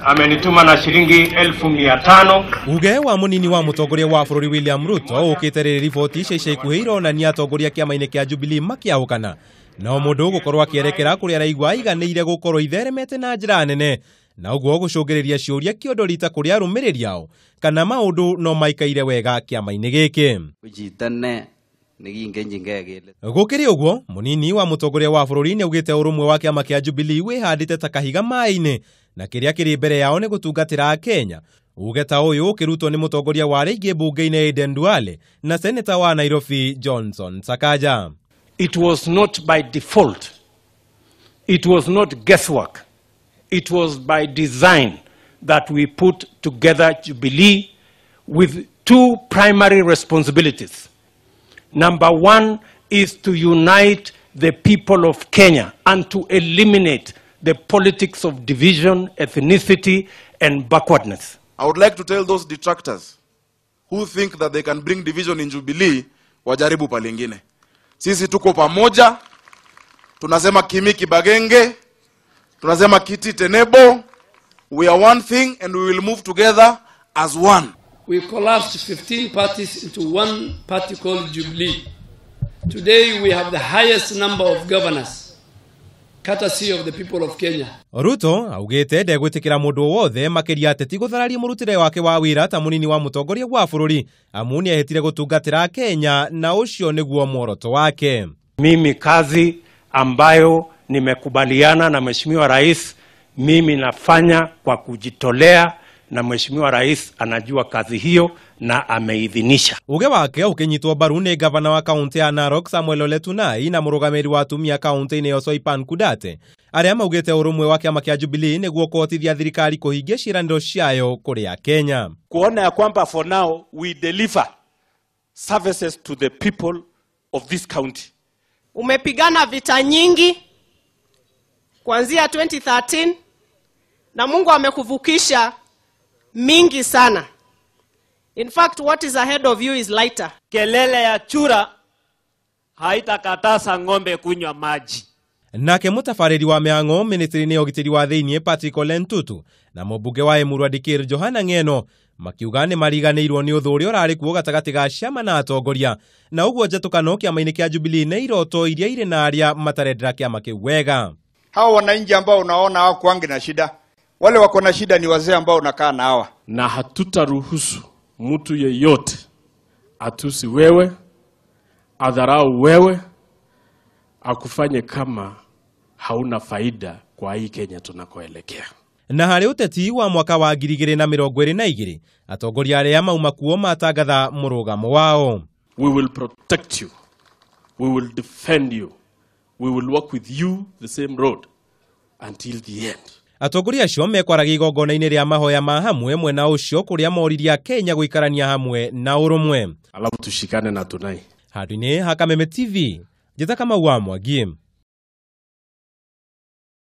Amenituma na shilingi 500,000. Uge wa munini wa mutongoria wa bururi William Ruto ukite riri riboti ica ica ikuhi ironania atongoria kiama-ini kia Jubilee makiahukana no mundu gukorwo akierekera kuria araigua aiganĩire gukorwo itheremete na njĩra nene na ũguo gũcũngĩrĩria ciũria kĩondo rita kũrĩ arũmĩrĩri ao kana maũndũ no maikaire wega kĩama-inĩ gĩkĩ. Gũkĩrĩ ũguo, mũnini wa mũtongoria wa bũrũri nĩaugĩte ũrũmwe wa kĩama kĩa Jubilee wĩhandĩte ta kahiga maĩ-inĩ na kĩrĩa kĩrĩ mbere yao nĩ gũtungatĩra Kenya. Uge ta ũyũ ũkĩrutwo nĩ mũtongoria wa arĩa aingĩ mbunge-inĩ Aden Duale na seneta wa Nairobi Johnson Sakaja. It was not by default. It was not guesswork. It was by design that we put together Jubilee with two primary responsibilities. Number one is to unite the people of Kenya and to eliminate the politics of division, ethnicity, and backwardness. I would like to tell those detractors who think that they can bring division in Jubilee, wajaribu palingine. Sisi tuko pamoja, tunasema kimi kibagenge, tunasema kiti tenebo. We are one thing and we will move together as one. We collapsed 15 parties into one party called Jubilee. Today we have the highest number of governors, courtesy of the people of Kenya. Ruto augĩte ndegwĩtĩkĩra mũndũ wothe makĩria ateti gũthararia mũrutĩre wake wa wĩra ta mũnini wa mũtongoria wa bũrũri amu nĩehĩtire gũtungatĩra Kenya na ũcio nĩguo muoroto wake. Mimi kazi ambayo nimekubaliana na Mheshimiwa Rais, mimi nafanya kwa kujitolea na Mheshimiwa Rais anajua kazi hiyo na ameidhinisha. Uge wake ukinyitwo mbaru nĩ gavana wa kaunti ya Narok Samuel Ole Tunai na mũrũgamĩrĩri wa atumia kaunti-inĩ ya Soipan Kudate arĩa maugĩte ũrũmwe wa kĩama kĩa Jubilee nĩguo kũhotithia thirikari kũhingia ciĩranĩro ciayo kũrĩ Akenya. Kuona ya kwamba for now we deliver services to the people of this county. Umepigana vita nyingi kuanzia 2013 na Mungu amekuvukisha mingi sana. In fact, what is ahead of you is lighter. Kelele ya chura haitakataza ng'ombe kunywa maji. Nake mutabarĩri wa mĩhang'o ministry-inĩ ya ũgitĩri wa thĩinĩ Patrick Ole Ntutu na mũmbunge wa Emurua Dikirr Johana Ng'eno makiuga nĩ mariganĩirwo nĩ ũthũ ũrĩa ũrarĩ kuo gatagatĩ ga ciama na atongoria na ũguo njatũkano kĩama-inĩ kĩa Jubilee nĩ iroto iria irĩ na arĩa matarendera kĩama kĩu wega. Hawa wananchi ambao unaona hawakuangi na shida, wale wako na shida ni wazee ambao unakaa na hawa. Na hatutaruhusu mtu yeyote atusi wewe, adharau wewe, akufanye kama hauna faida kwa hii Kenya tunakoelekea. Na harĩ ũteti wa mwaka wa 2022 atongoria arĩa mauma kuo matangatha mũrũgamo wao. We will protect you. We will defend you. We will walk with you the same road until the end. Atongoria acio mekwaragia igongona-inĩ rĩa mahoya ma hamwe mwena ũcio kũrĩa moririe Kenya gũikarania hamwe na ũrũmwe. Alafu tushikane na Tunai. Handũ-inĩ ha Kameme TV, njĩta Kamau wa Mwangi.